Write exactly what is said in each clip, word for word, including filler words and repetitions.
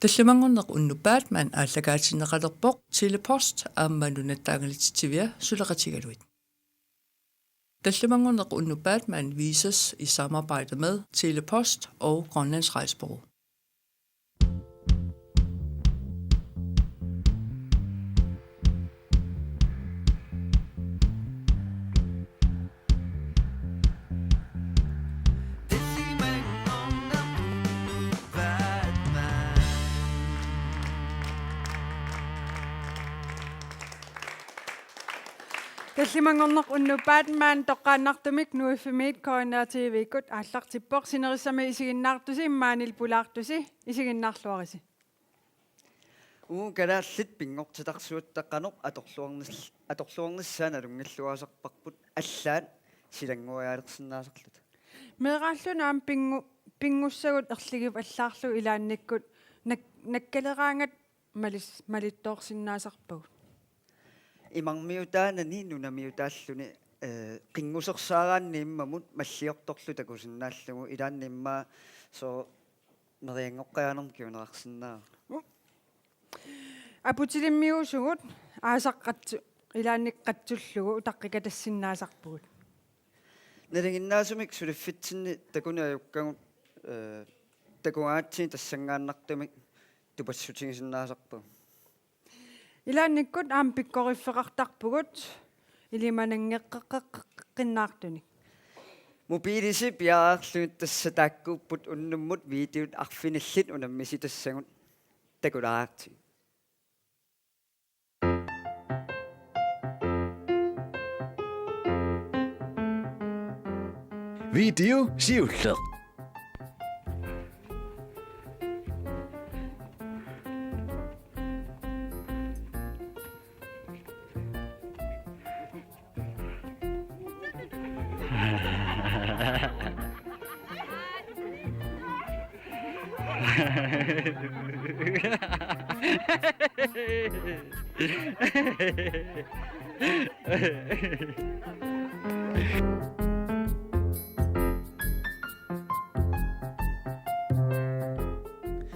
Tallimanngorneq unnuppat maani aallakaatinneqalerpoq Tele-Post aamma Nunatta Angalatsitsivia suleqatigalugit. Tallimanngorneq unnuppat maani vises i samarbejde med Tele-Post og Grønlands Rejsebureau. Tallimanngorneq unnuppat maani toqqaannartumik Nuuffimit K N R T V-kkut aallartippoq. Sinerissami isiginnaartusi, maanili pulaartusi, isiginnaarluarisi. Uagut kalaallit pinngortitarsiuttut qanoq atorluarnis-, atorluarnissaat nalunngilluinnasarparput, allaat silannguajalersinnaasarluta. Meeraalluni aamma pinngu-, pinngussagut erligivallaarlugu ilaannikkut nak-, nakkaleraangat malis-, malittoorsinnaasarpagut. Imarmiutaanani nunamiutaalluni, eh, qinngusersaaraanni immamut malliortorlu takusinnaallugu, ilaanni immaqa sooq merianngoqqajaanermut kinguneqarsinnaavoq. Aputilimmiuusugut aasaqqatsu-, ilaannikkut qatsullugu utaqqikatassinnaasarpugut. Nalinginnaasumik suliffitsinni takuneq ajukkagut, eh, takugaangatsigit tassanngaannartumik tupassutigisinnaasarpagut. Ilaannikkut aamma pikkoriffeqartarpugut ilimananngeqqeqqeqqinnaartunik. Mobilisi piareerlugit tassa taakkuupput unnummut videot arfinillit unammisitassagut, takulaartigit. Video siulleq.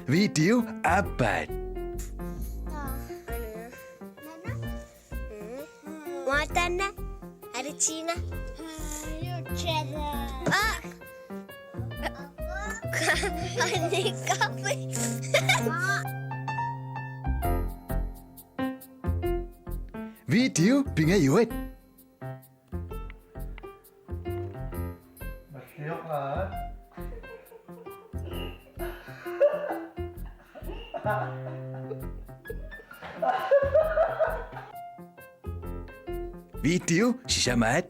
Video aappaat. Moatana, Alitina. Ah. Anikapi. Video pingajuat. Video sisamaat.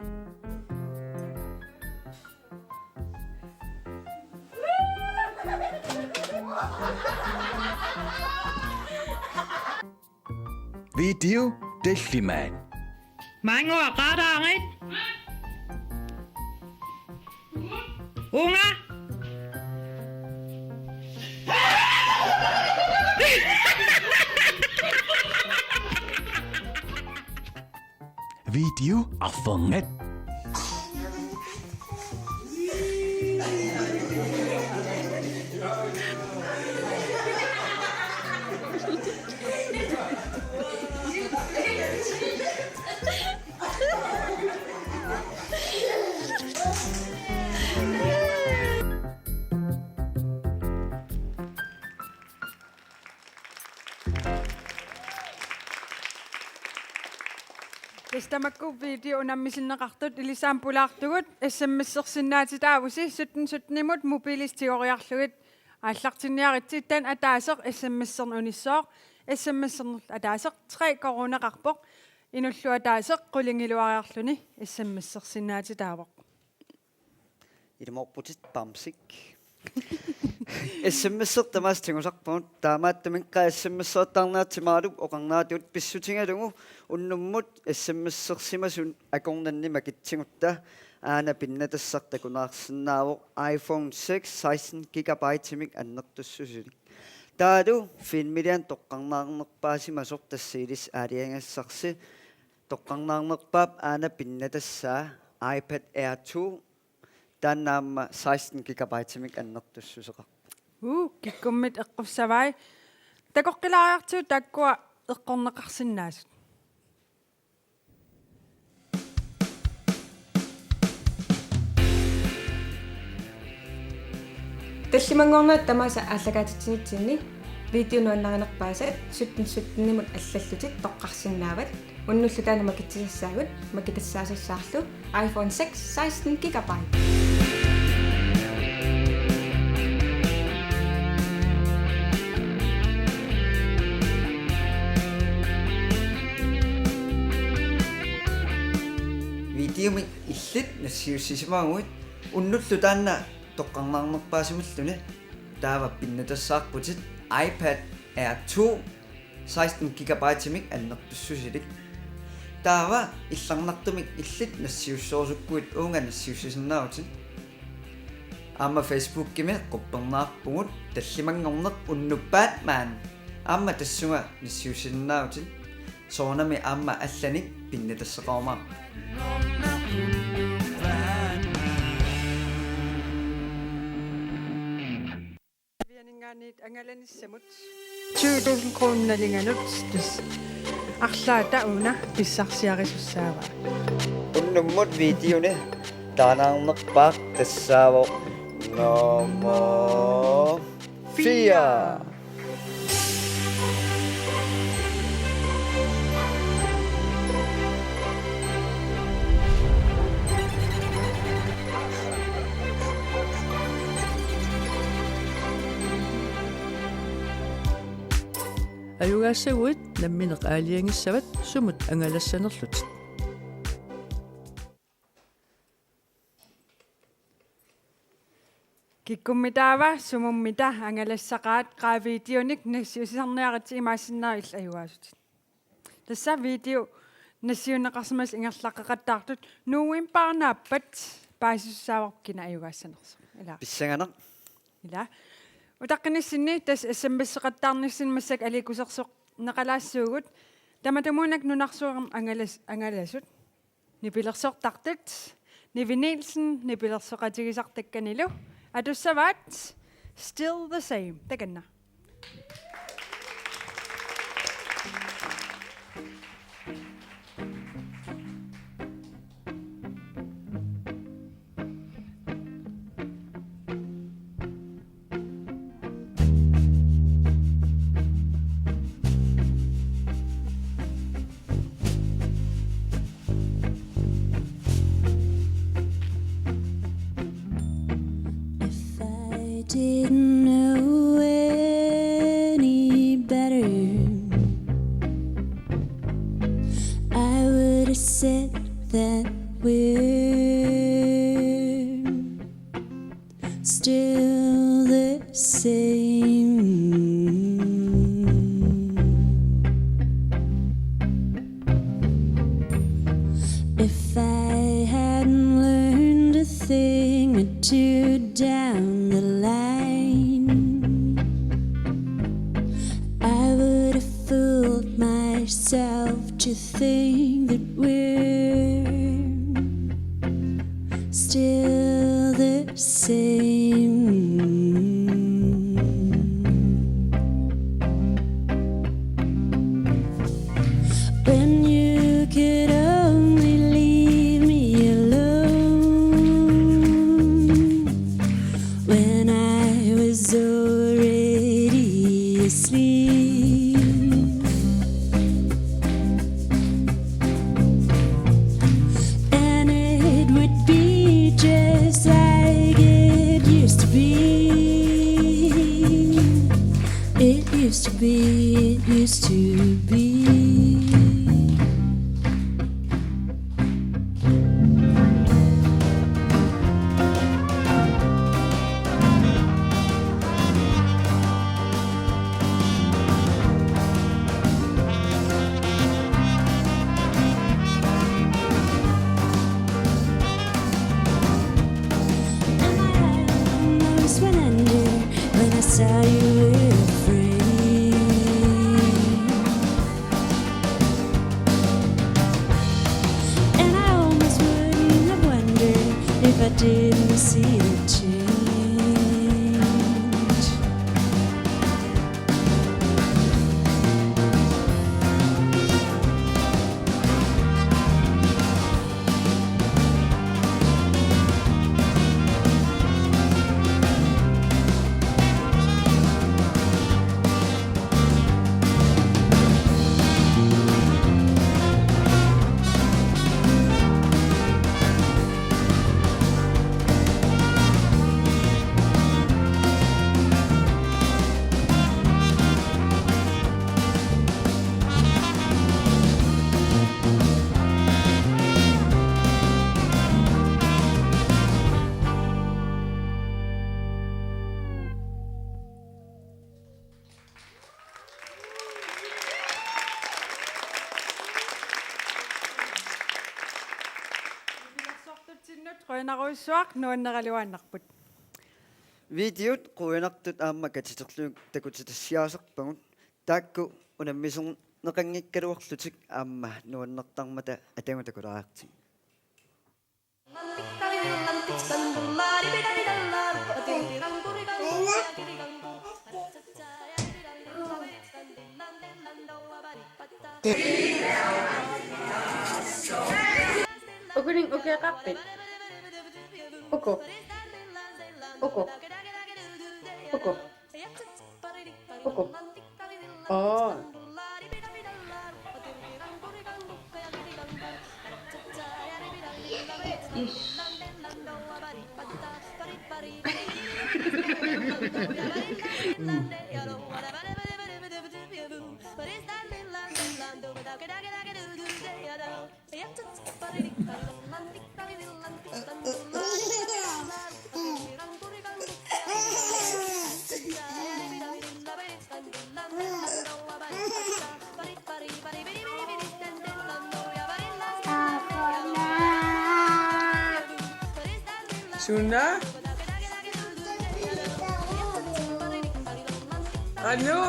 Video tallimaat. Maannguaq qaaraarit. Uunga. Video arfernat. Tassa tamakku video unammisinneqartut, ilissi aamma pulaartugut, S M S-ersinnaatitaavusi sytten sytten-imut mobiilisi tigoriarlugit aallartinniaritsi. Taanna ataaseq S M S-erneq unissooq, S M S-erneq ataaseq tre koruuneqarpoq, inullu ataaseq qulingiluariarluni S M S-ersinnaatitaavoq. Ilumoorputit bamsik. S M S-eq tamaasa tigusarpagut, taamaattumik qaa S M S-ertarniartimaaruk oqarniartigut pissutigalugu unnummut S M S-ersimasut akornanni makitsigutta aana pinnatassaq takuneqarsinnaavoq iPhone six seksten gigabyte-imik annertussusilik. Taavalu filmilianik toqqarnaarnerpaasimasoq, tassa ilissi aalajangigassarsi toqqarnaarnerpaap aana pinnatassaa iPad Air two, taanna aamma seksten gigabyte-imik annertussuseqarpoq. Uu, kikkummit eqqussavai. Takoqqilaariartigu taakkua eqqorneqarsinnaasut. Tallimanngornerit tamaasa aallakaatitsinitsinni video nuannarinerpaasat sytten sytten-imut allallutit toqqarsinnaavat. Unnullu taanna makitsisassagut, makitassaasussaarlu iPhone seks seksten gigabyte. Videomik illit nassiussisimaguit unnullu taanna toqqarneqarnerpaasimalluni taava pinnatassaarputit iPad Air to seksten gigabyte-imik annertussusilik. Taava illarnartumik illit nassiussorusukkuit uunga nassiussisinnaavutit. Aamma Facebookimi quppernaarpugut tallimanngorneq unnuk Batman. Aamma tassunga nassiussisinnaavutit. Soorunami aamma allanik pinnatassaqarumaarpugut. Vianingaanniit angalanissamut tyve tusind kroner nalinganut tassa arlaata una pissarsiarisussaavaa. Unnummut videoni taanaarnerpaaq tassaavoq nummer fire. Ajugaassaguit nammineq aalajangissavat sumut angalassanerlutit. Kikkummitaava sumummita angalassaqaat, qaa videonik nassiussisarniaritsi, imaassinnaavoq illit ajugaasutit. Tassa video nassiunneqarsimasut ingerlaqqeqattaartut novembarip naappat paasisussaavoq kina ajugaassanersoq. Ilaa. Pissanganaq. Ilaa. Utaqqinissinni tassa S M S-eqattaarnissinni massakkut aliikkusersorneqalaassuugut. Tamatumuuna nunarsuarmi angalas-, angalasut. Nipilersortartut, Nivi Nielsen nipilersoqatigisartakkanilu, atussavaat Still the Same. Takanna. If I didn't know any better, I would have said that we're still the same. If I hadn't learned a thing or two down the line, I would have fooled myself to think that we're still the same. When you could only leave me alone, when I was already asleep. And it would be just like it used to be. It used to be, it used to be. And my heart almost went under when I saw you were afraid. Qujanarujussuaq, nuanneraluaannarput. Videot qujanartut aamma katiterlugit takutitassiaasarpagut, taakku unammisunneqanngikkaluarlutik aamma nuannertarmata atagu takulaariartigit. Ukunik ukeeqarpit? Uku. Uku. Uku. Uku. Aa. Ish. Mm. Suna? Anu?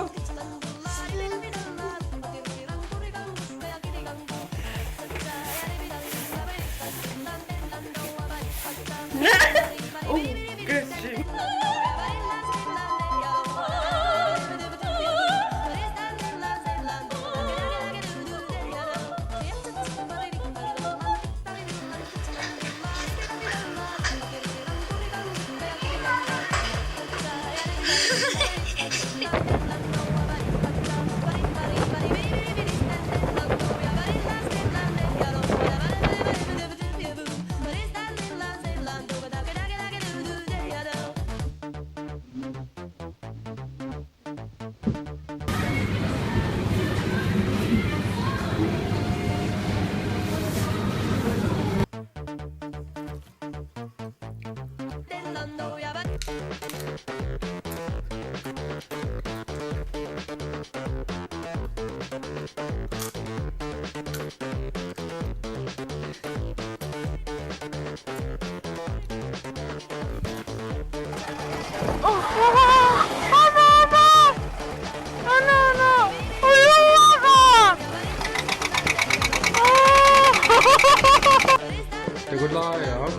Takulaariaruk.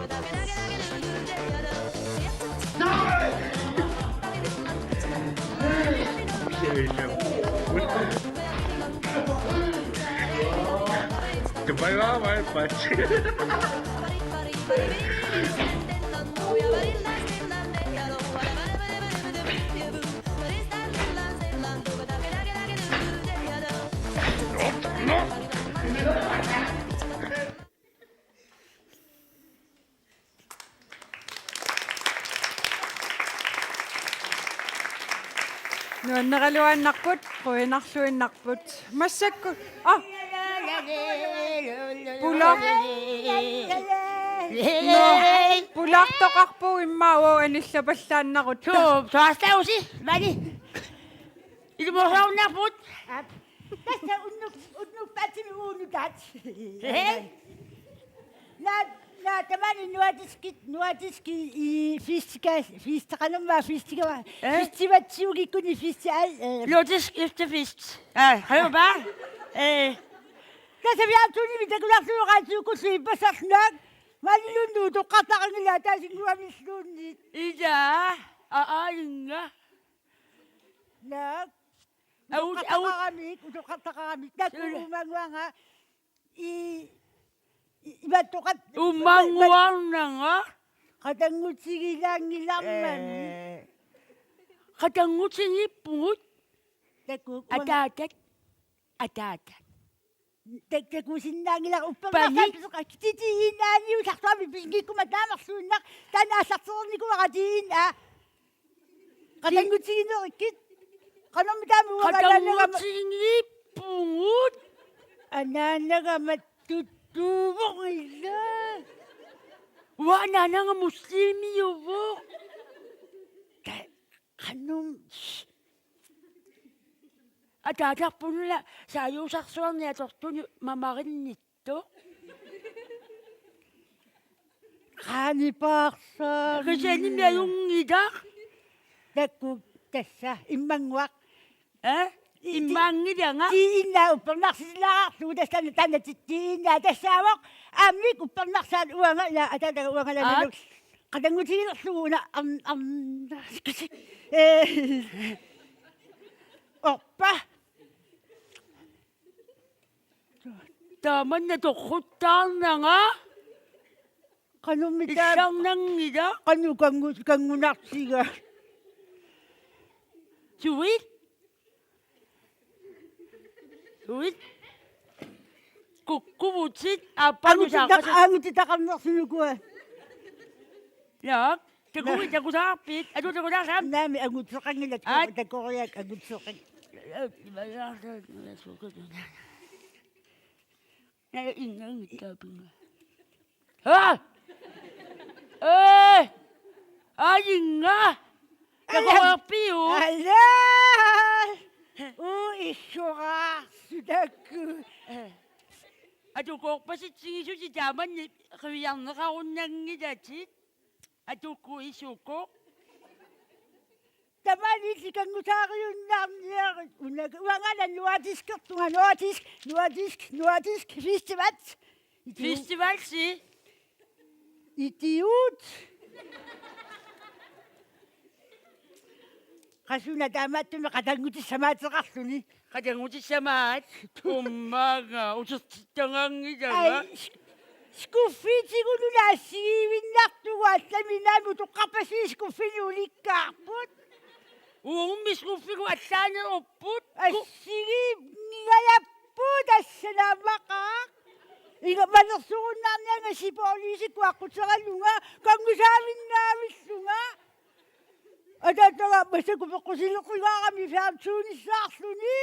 Goodbye, bye, bye, bye. Nuanneraluaannarput, qujanarluinnarput. Massakkut. Ah. Pulaar-, no, pulaartoqarpugut immaqa uagut anillapallaannarutta. Suu, soorlu usi, mani. Ilumorsuarnarput. Aap. Tassa unnuk-, unnuk paatimi uunutaat. Hej. Naa, naa, tamaani nuatiskit, nuatiskit i fistika, fist-, qanormaa fistika, eh? Fistivatsiugikkuni fisti al, eh. Nordisk Efterfest. Aa, hej, baa. Eh. Tassa fjernsyni takulaarlugu raatiukullu ippassarnaak. Maaniluunniit utoqqartaqanngilaq ataasinnguamilluunniit. Ilaa, aa, aa, inga. Naak. Au, au. Utoqqartaqaramik, utoqqartaqaramik. Takuuk. Sure. Uumaannguanga. I, i, imattoqat-, Uumaannguarnanga. Qatanngutigilaanngilarmami. Eh. Qatanngutigiippugut. Takuuk. Ataatat. Ataatat. Tak-, takusinnaanngilara. Uppernarsaat. Pani. Pisoqa. Titi inaaniusarsuarmi pisingikkuma taamarluinnaq. Taanna aallartereernikuuara ti ina. Qatanngutiginerikkit. Qanormi taama uanga anaanagama-, Qatanngutigiippugut. Anaanagama tuttuuvoq ila. Uanga anaanaga muslimiuvoq. Ta-, qanum-, ataatarpununa saajuusarsuarni atortuni mamarinnittoq. Qaanipaarsaa. Kisianni ajunngilaq. Takuuk tassa immannguaq. Eh? Immanngilanga. Tii inna uppernarsisilaarlugu tassa taanna tii inna tassaavoq. Aammik uppernarsaat uanga ila ataataga uanga. Aat. Qatanngutigilerlugu una am am. Eh. Orpa. Tamanna torruttaarnanga. Qanummi taa-, issarnanngila. Qanu kangu-, kangunarsiga. Suit? Suit? Kukkuvutit aappaa. Angutit taq-, nusaaqasut. Angutit taqarnersunukua. Ja. Takugi takusaarpit? Atu takusaarsaam? Naami anguteqanngilaq. Aat. Takoriak anguteqanngilaq. Naja inngangit taapinga. Ha? Eh! Ajinga! Takuarpiu? Ala! U issuraa sutakku. Eh. Atukoorpasitsigisutit taamanni qiviarneqarunnanngilatit. Atuku isuku. Tamanit ikanngusaariunnaarniarit. Una uanga nuatiskertunga nuatisk, nuatisk, nuatisk festival. Festivalsi. Idiot. Qasuna taamaattumik qatanngutissamaatseqarluni. Qatanngutissamaat. Ummaanga utertittanganngilanga. Ai, sk-, skuffiitigut una assigiivinnartugut allami naamik utoqqarpassuit skuffinik ulikkaarput. Uummi skuffigut allaanerupput. Assigiinngigajapput tassa naammaqaaq. Inga malersugunnaarnianga sipoorliisikkut aqquteralunga kanngusaavinnaavillunga. Ataataga massakkut peqqusileqigaarami fjernsynissaarluni.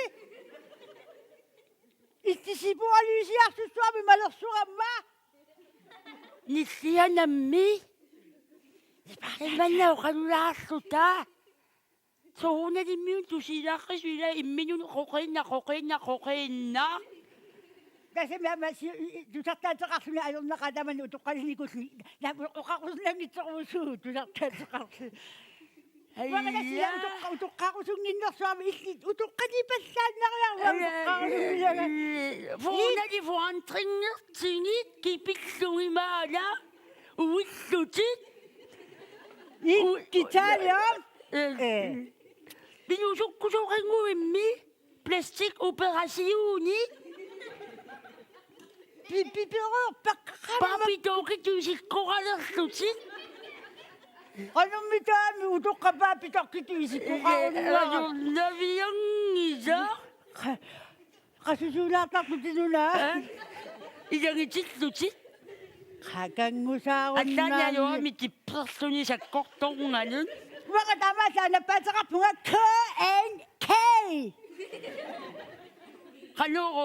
Ittisipualiusiarsussuarmi malersuramma. Nillianammi. Imanna oqalulaarluta. Soorunalimiun tusilaaqqisu ila imminut qoqiinnaq, qoqiinnaq, qoqiinnaq. Tassami aamma si-, i-, i-, tusartaateqarluni ajornaqaaq tamanna utoqqalinikullu. Taama oqarusunnanngitsorusuuvoq tusartaateqarluni. Ai, uanga tassa ila utoqqa-, utoqqarusunnginnersuarmi illit utoqqalipallaannariarama utoqqarusunngilara. Fuunali fuandringertigit kipillugit maala uillutit. Ikkitaliam. Eh. Eh. Pinusukkusoqanngui immi. Plastik operationi. Pi-, pi-, piorpakka. Paapitookitut isikkoqalerlutit. Qanummitaami utoqqaat paapitookitut isikkoqarunnaarput. Ajornavianngilaq. Qa-, qasusuulaartarlutit una. Eh? Ilagitillutit. Qakanngusaarunnaarni. Allaani ajoramik tipperluni sakkortornganit. Uanga taamaallaat nappaateqarpunga K N K. Qanoq?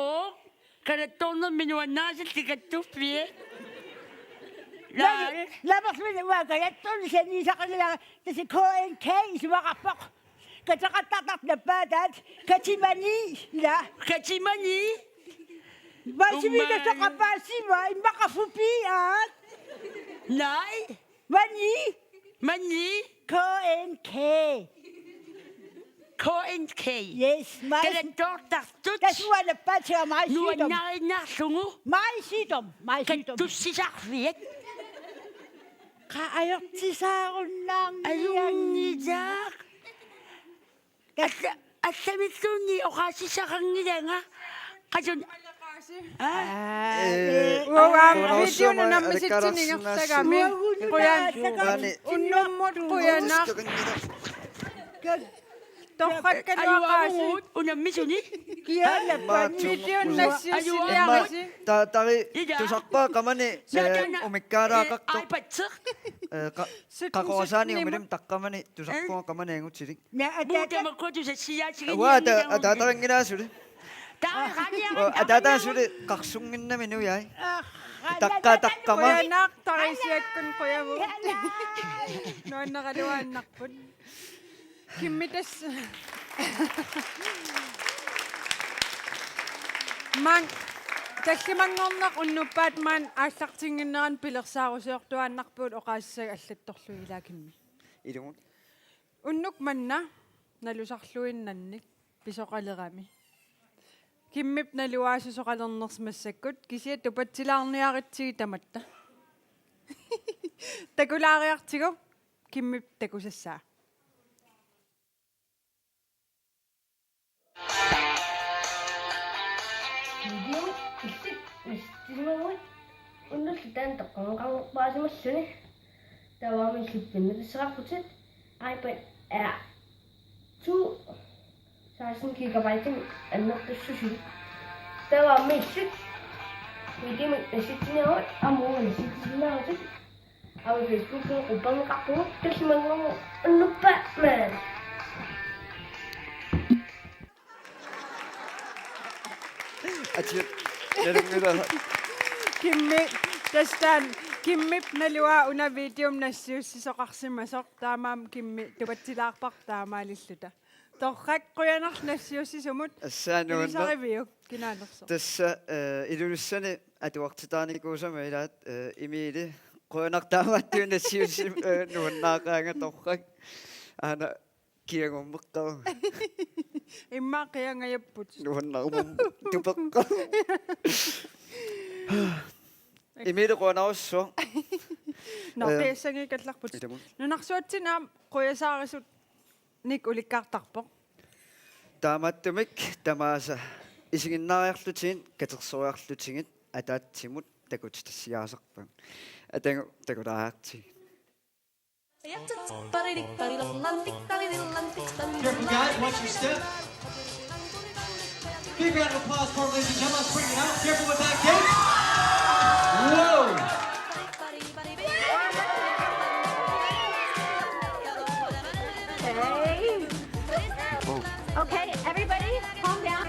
Kalattoornermi nuannaasillit kattuffiat. Naali, laal. Naamik uanga kalattoorneq saniisaqanngilanga tassa K N K isumaqarpoq. Kateqattaartartut nappaataat katimani ila. Katimani? Maasimi. Ummaanga. Kateqapaasima immaqa fupi aat. Naaj. Mani. Mani. K N K. K N K. Yes, maaj. Kalattoortartut. Tassa uanga nappaatiga maaj sygdom. Nuannariinnarlugu. Maaj sygdom, maaj sygdom. Kattussisarfiat. Qaa ajortisaarunnaarnianngilaq. Ajunngilaq. Alla-, allamilluunniit oqaasissaqanngilanga. Qasuna. Aa? Eh, uanga videonik unammisitsinni ingerlagami. Qujan-, maani unnummut qujanaq. Torrakkaluaqaasi. Ajuagut unammisuni. Kialappa. Videonik nassiussiniarisi. Imma ta-, tari tusarpaa qamani, eh, umikkaalaaqartoq. Eh, qa-, qaqorasaani umilim taqqamani tusarpunga qamani angutilik. Naa, ata-, ata-, tamakku tusassiaatiginnginnami. Uanga ata-, ataatarinngilara suli. Taava qaniara. Ataata suli qarsunnginnami nujai. Aa, taqqaa taqqama. Qujanaq Tarisiakkut qujavut. Nuanneraluaannarput. Kimmitas. Mang. Tallimanngorneq unnuppat maani aallartinnginnerani pilersaarusiortuaannarpugut oqaasissaagut allattorlugit ilaa Kimmi. Ilumut. Unnuk manna nalusarluinnannik pisoqalerami. Kimmip naluaa susoqalernersoq massakkut kisianni tupatsilaarniaritsigit tamatta. Takulaariartigu Kimmip takusassaa. Video illit nassitsisimaguit unnullu taanna toqqamaqarnerpaasimalluni. Taava aamma illit pinnatisseqarputit iPad Air two seksten gigabyte annertussusilik. Taava aamma illit videomik nassitsiniaruit aamma uunga nassitsisinnaavutit. Aamma Facebook-imi qupperneqarpugut tallimanngorneq unnuppat maani. Atsiat. Nalunngilara. Kimmi, tassa taanna Kimmip naluaa una videomik nassiussisoqarsimasoq, taamaammat Kimmi tupatsilaarparput taamaalilluta. Torrak, qujanaq nassiussisumut. Assaa, nuanneq. Ilisariviuk kinaanersoq? Tassa, eh, Ilulissani atuartitaanikuusama ilaat, eh, Emil, qujanaq taamaattumik nassiussi-, eh, nuannaaqaanga torrak. Aana kiagummeqqaarama. Immaqa qiangajapput. Nuannaarumut tupeqqaarama. Emil, qujanarsuaq. Nå, eh, qiassanngikkallarput. Ilumut. Nunarsuatsinni aamma qujasaarisut nik ulikkaartarpoq. Taamaattumik tamaasa isiginnaariarlutigit katersoriarlutigit ataatsimut takutitassiaasarpagut. Atagu takulaariartigit. Careful, guys, watch your step. Big round of applause for her, ladies and gentlemen. Let's bring it out. Careful with that gate. Whoa. Hey. Okay, everybody, calm down.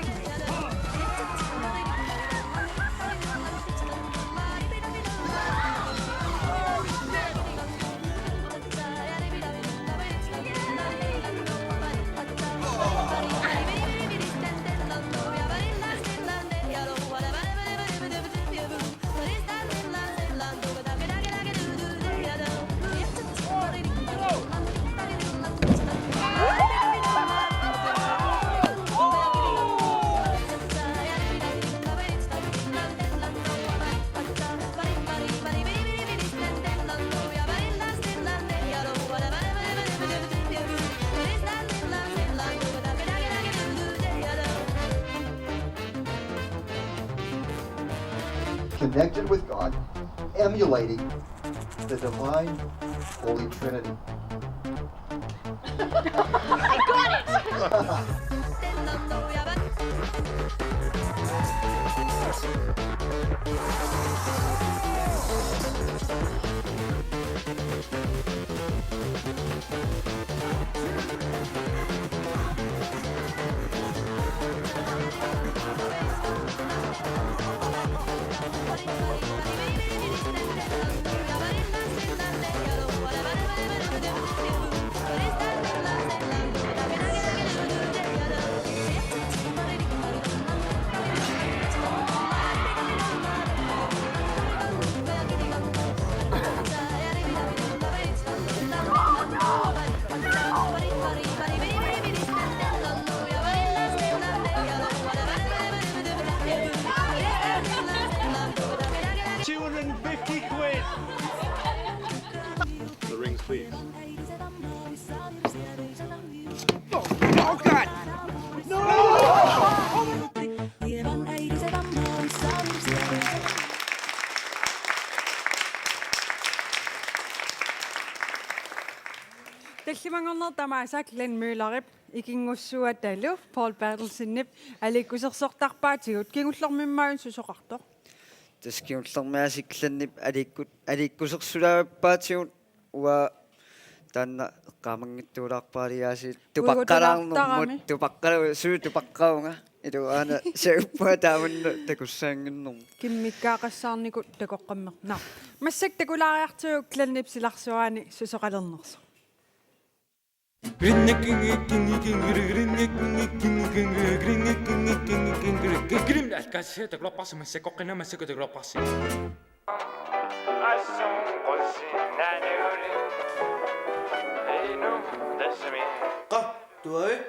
Connected with God, emulating the divine Holy Trinity. I got it! Two hundred and fifty quid. The rings, please. Oh, oh God! No! Tallimanngorneq tamaasa Glenn Møllerip ikinngussuatalu Paul Berthelsenip aliikkusersortarpaatigut, kingullermimmaajun susoqartoq? Tassa kingullermik aasiit Glennip aliikku-, aliikkusersulaapaatigut, uanga taanna eqqaamanngitsuulaarparaluarlunga aasiit tupaqqalaarnermut, uiguulaartarami. Tupaqqala-, suu tupaqqavunga. Ilu aana sauppunga taamanna takussaannginnermut. Kimmikkaaqassaarnikut takoqqammersoq. Massakkut takulaariartigu Glennip silarsuaani susoqalernersoq. Alkasia takulerparsi massakkut qinna massakkut takulerparsi. Qa, tuai?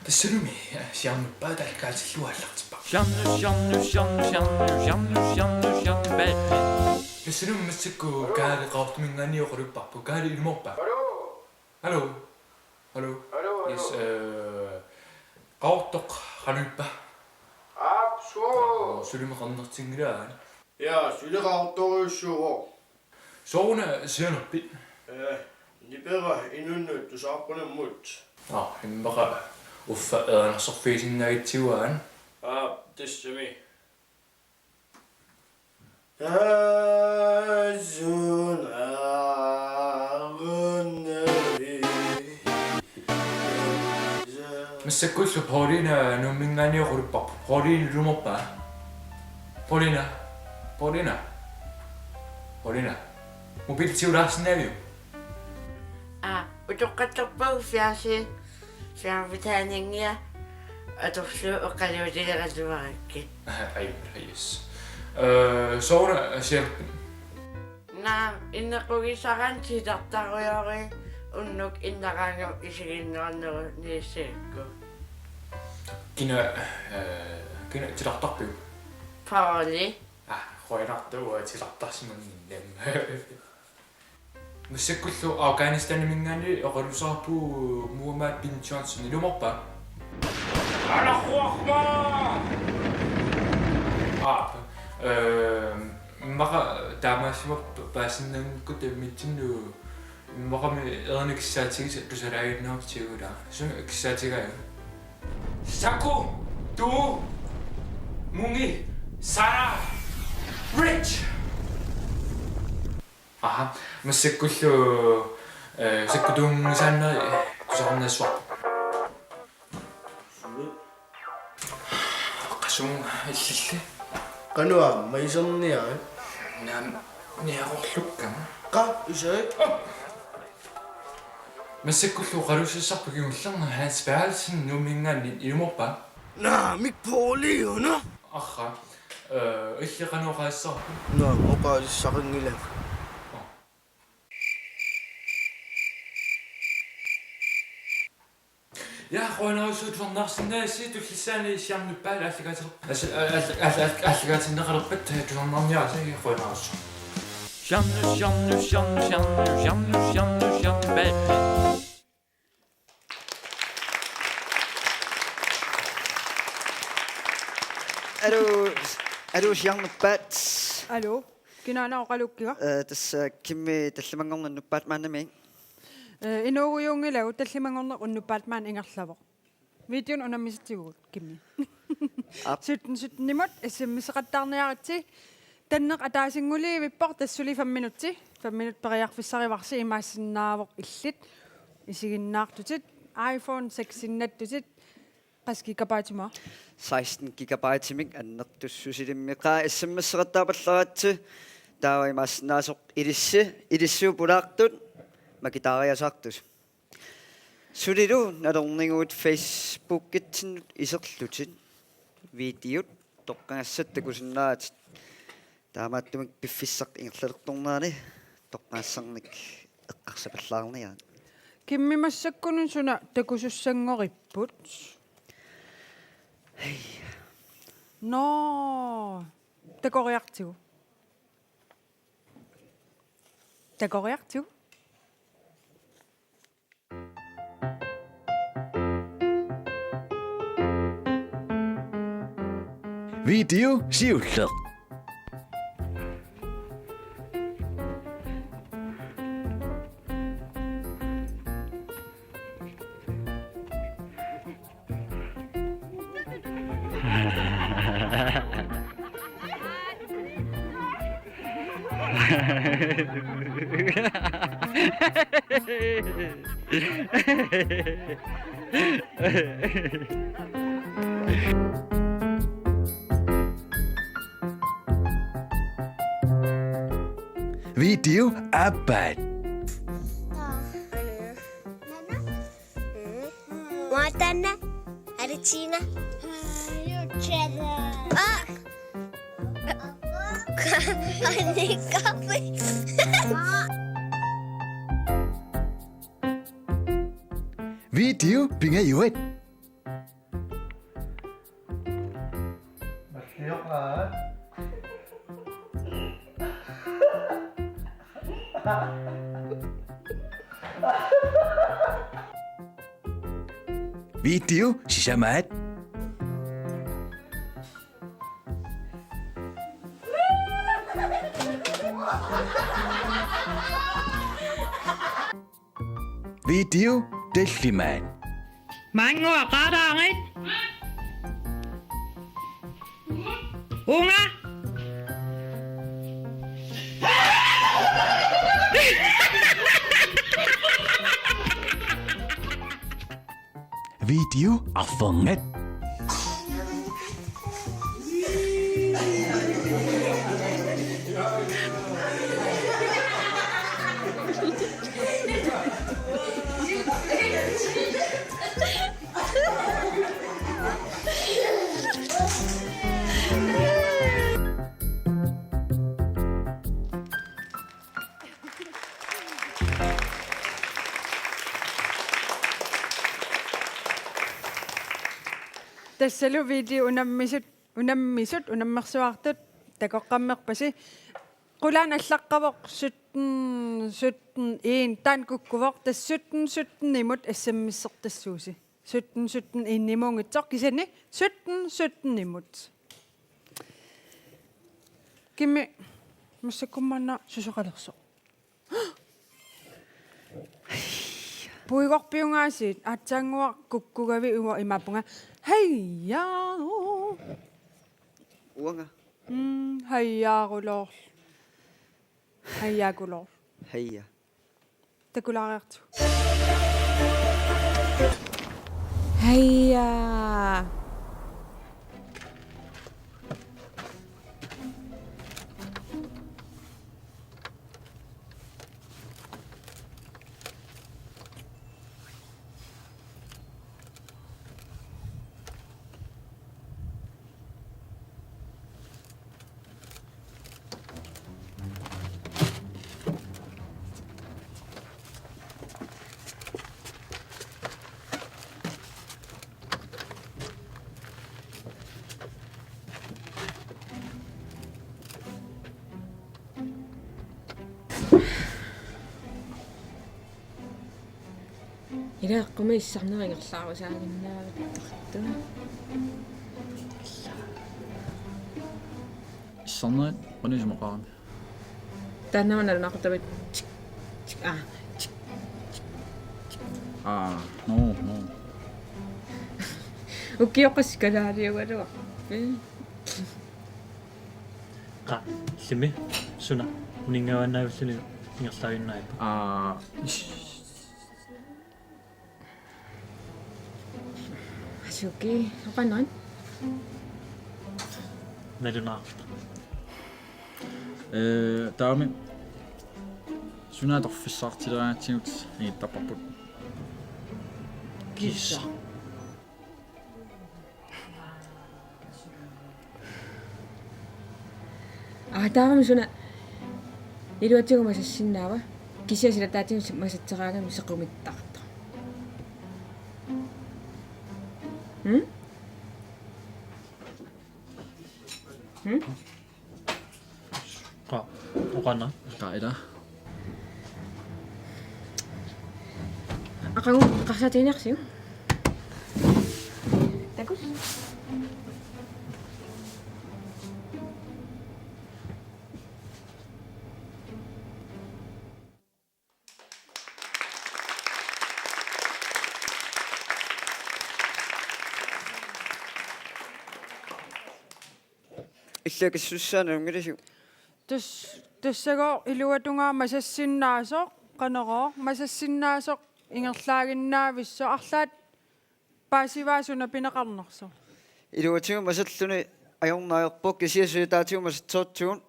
Tassalumi, eh, siornappat taallikaatillugu aallartipparput. Siorna, siorna, siorna, siorna, siorna, siorna, siorna, baby. Tassalumi massakkut Kaali Qaqortuminngaanniit oqalupparput. Kaali, ilumoorpa? Hallo. Hallo. Hallo. Hallo, yes, hallo. Eh, Qaqortoq qanoq ippa? Aap, suu. Suli meerarnertinngilaat. Ja, suli Qaqortorujussuuvoq. Sooruna sianerpit? Eh, nipera inunnut tusaarpunammut. Aa, immaqa uffa erinarsorfigisinnaagatsigu aana. Aap, tassami. Taasunarunnavi. Massakkullu Paulina Nuumminngaanniit oqalupparput. Paulina, ilumoorpa? Paulina. Paulina. Paulina. Mobilitiulaarsinnaaviuk? Aa, utoqqatserput fjasi, fjernbetjeningia atorlugu oqaluutileraluarakkit. Aj, aj, yes. Eh, sooruna sianerpit? Naa, inequgissaraanni titartarujoruit unnuk innaraangama isiginnaarnerup inissagakku. Kina, eh, kina titartarpiuk? Pauli. Ah, qujanartoq uanga titartarsimanngimmat. Massakkullu Afghanistaniminngaanniit oqaluusarput Muhammad bin Johnson, ilumoorpa? Allahu Akbar! Aa, eh, immaqa taamaassimavoq paasinnaanngikkukkit immitsinnut, immaqami erinit kissaatigisat tusalaaginnartigu ilaa. Suna kissaatigaat? Saku, tu, mungi, sara, rich. Aha, massakkullu, eh, sakkutuunngisaanneri tusarnaassuarput. Qasunnga illilli. Qanoq aamma iserniarit? Naamik, niaqorlukkama. Qa, isai? Massakkullu oqaluussissarput kingullerni Hans Berthelsen Nuumminngaanniit, ilumoorpa? Naamik, Pauli una. Arraa, eh, illit qanoq oqaasissaqarpit? Naamik, oqaasissaqanngilagut. Ja, qujanarsuaq tusarnaarsinnaagavit, tullissaani siornappat aallakaateqar-, aal-, aal-, aal-, aal-, aallakaatinneqalerpat tusarnaarniarisi, qujanarsuaq. Siorna, siorna, siorna, siorna, siorna, siorna, siorna, baby. Aluu, aluu, siornappat. Aluu, kinaana oqaluukkiga? Eh, tassa Kimmi tallimanngorneq unnuppat maannamik. Eh, inuugujunngilagut tallimanngorneq unnuppat maani ingerlavoq. Videonik unammisitsivugut, Kimmi. Aap. Sytten sytten-imut S M S-eqattaarniaritsi. Tanneq ataasinnguliivippoq, tassa suli fem minutsi. Fem minut periarfissarivarsi, imaassinnaavoq illit isiginnaartutit. iPhone seks-innattutit. Qassit gigabyte-imik? Seksten gigabyte-imik annertussusilimmik. Qaa, S M S-eqattaarpallaratsi. Taava imaassinnaasoq ilissi, ilissi pulaartut makitaariasaartut. Sulilu nalorniguit Facebookitsinnut iserlutit videot toqqagassat takusinnaavat. Taamaattumik piffissaq ingerlalertornerani toqqagassarnik eqqarsapallaarniarit. Kimmi, massakkunut suna takusussanngoripput? Hej. Nå. Takoriartigu. Takoriartigu. Video siulleq. Video aappaat. Uanga taanna. Alitina. Ah! Annikappi. Video pingajuat. Video sisamaat. Video tallimaat. Maannguaq qaaraarit. Uunga. Video arfernat. Tassalu video unammisut, unammisut, unammersuartut takoqqammerpasi. Qulaani allaqqavoq sytten sytten en, taanna kukkuvoq, tassa sytten sytten-imut S M S-ertassuusi. Sytten sytten en-imuunngitsoq, kisianni sytten sytten-imut. Kimmi, massakkummi maanna susoqalersoq. Puigorpiungaasiit, aatsaannguaq kukkugavit uanga imaappunga: Heija! Uanga. Mm, heijaaruloorl. Heijaakuloorl. Heija. Takulaariartigu. Heija. Ilaa, qummut issarneq ingerlaarusaaginnaavat. Issarnerit qanoq isumaqarami? Taanna una nalunaaquttavit. Tik, tik, aa, tik, tik, tik. Aa, no, no. Ukioqqasikalaaliugaluarpit. Qa, illimi, suna, uninngaannaavilluni ingerlaaginnaavipput. Aa, ish. Asuki, oqarnera? Nalunaarpoq. Ee, taava suna atorfissaqartilerigatsigu anguttarparput. Kisa. Aa, taavami suna iluatsigu masassinnaava? Kisianni silataatigut masatseraangami sequmittartoq. Hmm? Hmm? Qa, oqarnera? Qa ila. Aqagu eqqarsaatigineqarsiuk. Takuss. Illit akissutissaanngilisiuk? Tas-, tassagooq iluatungaa masassinnaasoq, qanorooq, masassinnaasoq ingerlaaginnaavissoq, arlaat Paasivaa suna pineqarnersoq? Iluatigut masalluni ajorneq ajorpoq, kisianni sujataatigut masatsoortigut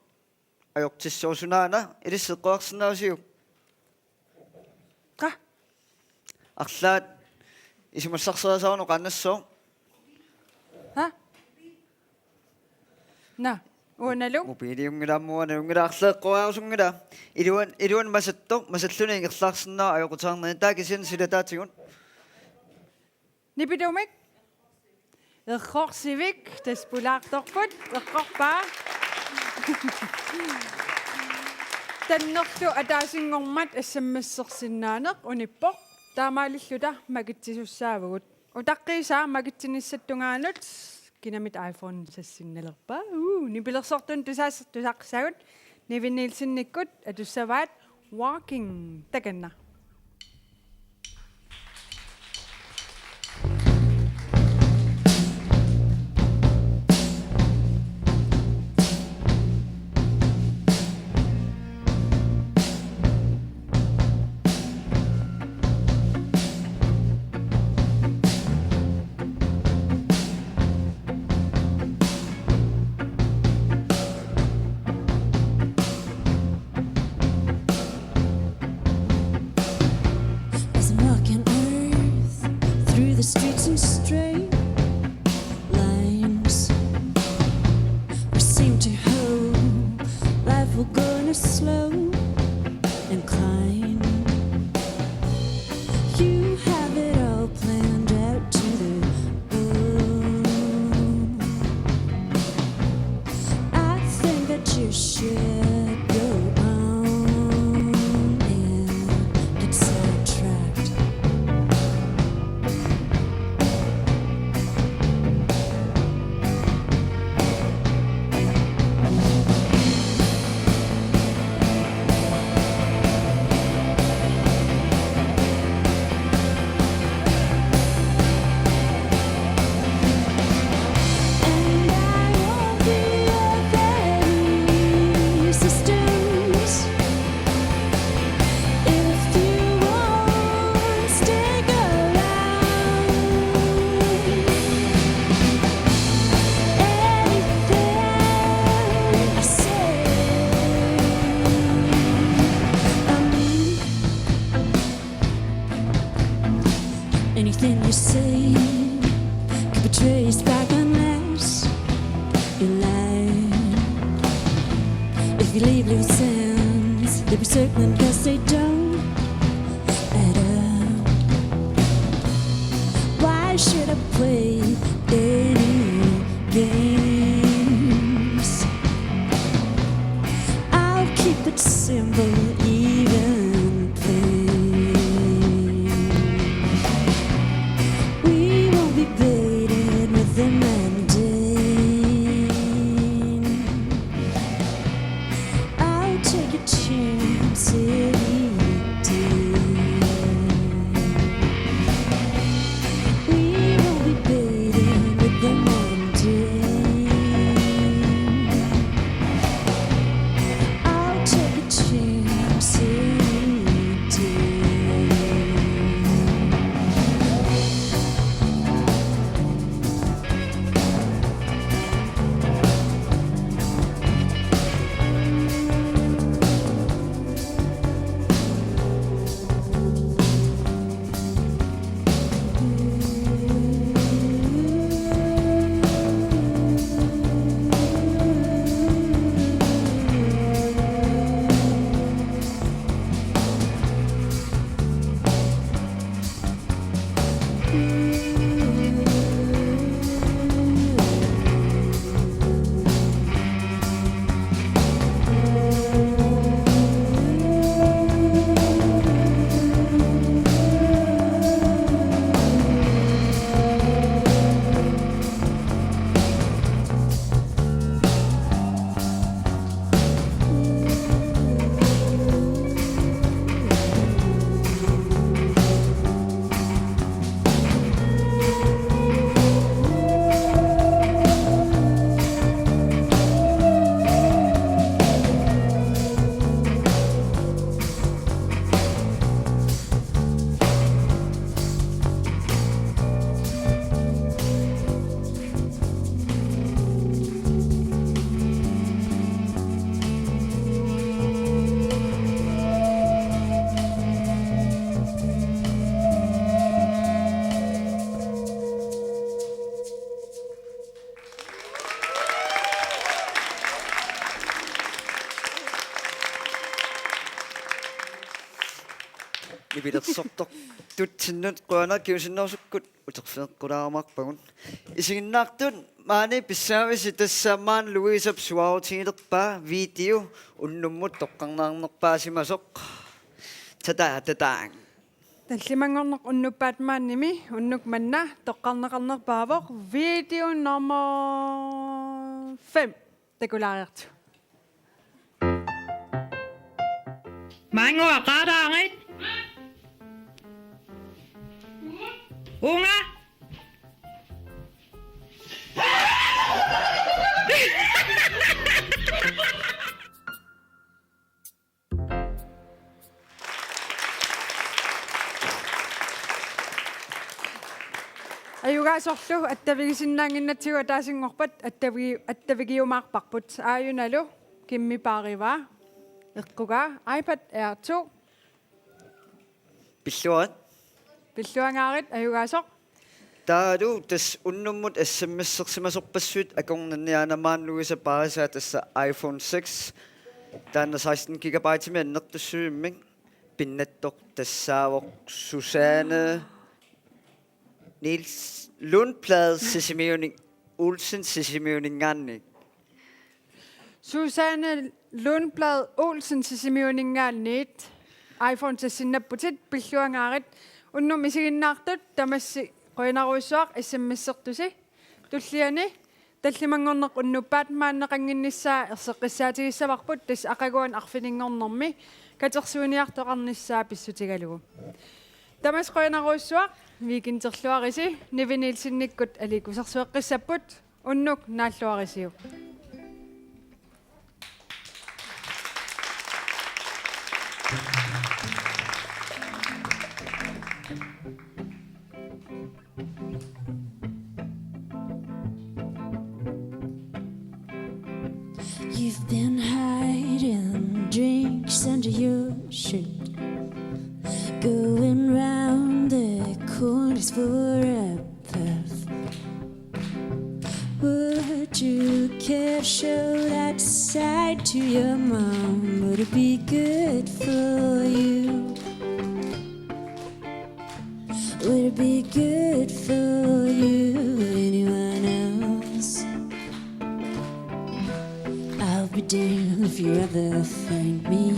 ajortissaaq. Sunaana, ilissi eqquarsinnaaviuk? Qaa? Arlaat isumassarserisaarneq qaannassooq. Ha? Naa, uanalu? Mobiiliunngilaq aamma uanaluunngilaq, arlaat eqquaarusunngilaq. Iluan-, iluani masattoq, masalluni ingerlaarsinnaavoq ajoqutaarneri, taava kisianni silataatigut. Nipilumik? Errorsivik, tassa pulaartorput, eqqorpaa. Tannerlu ataasinngormat S M S-ersinnaaneq unippoq, taamaalilluta makitsisussaavugut. Utaqqiisaa makitsinissattungaanut kinamita iPhone sassinnalerpaa. Uu, nipilersortunut tusaas-, tusaassaagut. Nivi Nielsenikkut atussavaat Walking, takanna. As I'm walking earth through the streets in straight lines, we seem to hope life will go in a slow incline. You have it all planned out to the bone. I think that you should go on and get sidetracked. And I won't be of any assistance if you won't stick around. Anything I say, I mean. Anything you say could be traced back unless you lie. If you leave loose ends, they'll be circling 'cause they don't add up. Why should I play any games? I'll keep it simple, even plain. We won't be baited with the mundane. I'll take a chance any day. We won't be baited with the mundane. nipilersortortutsinnut qujanaq, kingusinnerusukkut uterfigeqqulaarumaarpagut. Isiginnaartut maani pissaavisi, tassa maani Louisep suaarutigilerpaa video unnummut toqqarneqarnerpaasimasoq. Tata, tata. Tallimanngorneq unnuppat maanimi unnuk manna toqqarneqarnerpaavoq video nummer fem. Takulaariartigu. Maannguaq qaaraarit. Uunga. Ajugaasorlu attavigisinnaannginnatsigu ataasinngorpat attavigi-, attavigiumaarparput. Aajunalu Kimmi paarivaa. Eqqugaa iPad Air to. Pilluarit. Pilluangaarit ajugaasoq. Taavalu tassa unnummut S M S-ersimasorpassuit akornanni aana maani Louise paarisaa tassa iPhone seks. Taanna seksten gigabyte-imik annertussuimmik. Pinnattoq tassaavoq Susanne Niels Lundblad Sisimiuni-, Olsen Sisimiuninngaanniit. Susanne Lundblad Olsen Sisimiuninngaanniit. iPhone seksten-innaapputit, pilluangaarit. Unnummut isiginnaartut tamassi qujanarujussuaq S M S-ertusi. Tulliani tallimanngorneq unnuppat maanneqannginnissaa erseqqissaatigissavarput, tassa aqaguani arfininngornermi katersuiniartoqarnissaa pissutigalugu. Tamassi qujanarujussuaq, weekenderluarisi. Nivi Nielsenikkut aliikkusersueqqissapput, unnuk naalluarisiuk. You've been hiding drinks under your shirt, going round the corners for a puff. Would you care to show that side to your mom? Would it be good for you? Would it be good for you? Anyone else? I'll be damned if you ever find me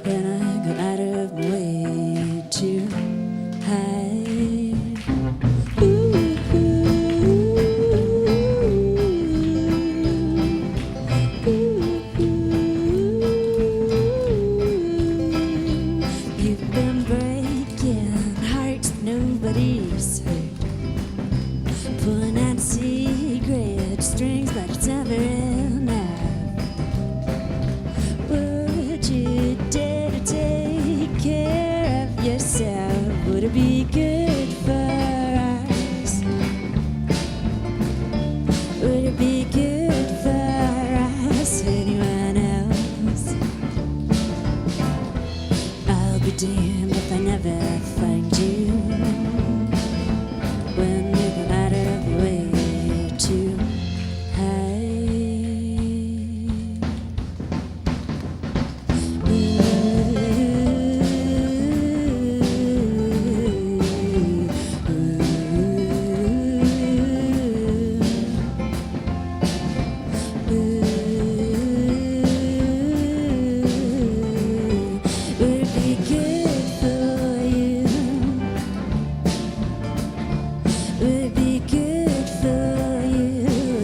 when I go out of my way to hide. Ooh, ooh, ooh, ooh. You've been breaking hearts nobody's heard, pulling out secret strings, but it's never enough. Would you dare to take care of yourself? Would it be good for us? Would it be good for us? Anyone else? I'll be damned if I never find you when you go out of your way to hide. Would it be good for you? Would it be good for you?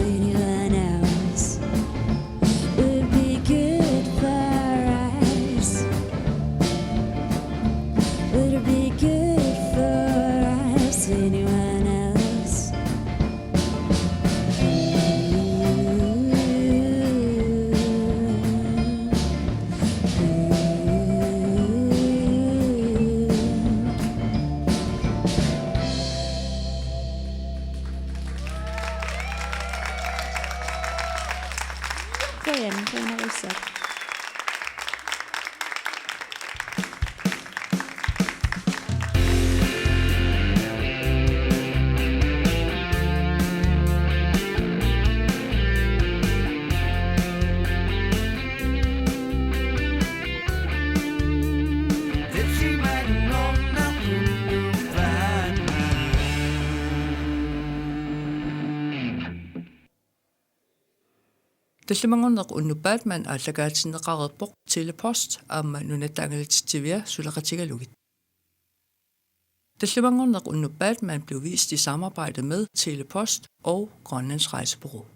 Anyone else? Would it be good for us? Would it be good for us? Anyone else? Qujan, qujanarsuaq. Tallimanngorneq unnuppat Batman aallakaatinneqareerpoq Telepost aamma Nunatta Angalatitsivia suleqatigalugit. Tallimanngorneq unnuppat Batman blev vist i samarbejde med Telepost og Grønlands Rejsebureau.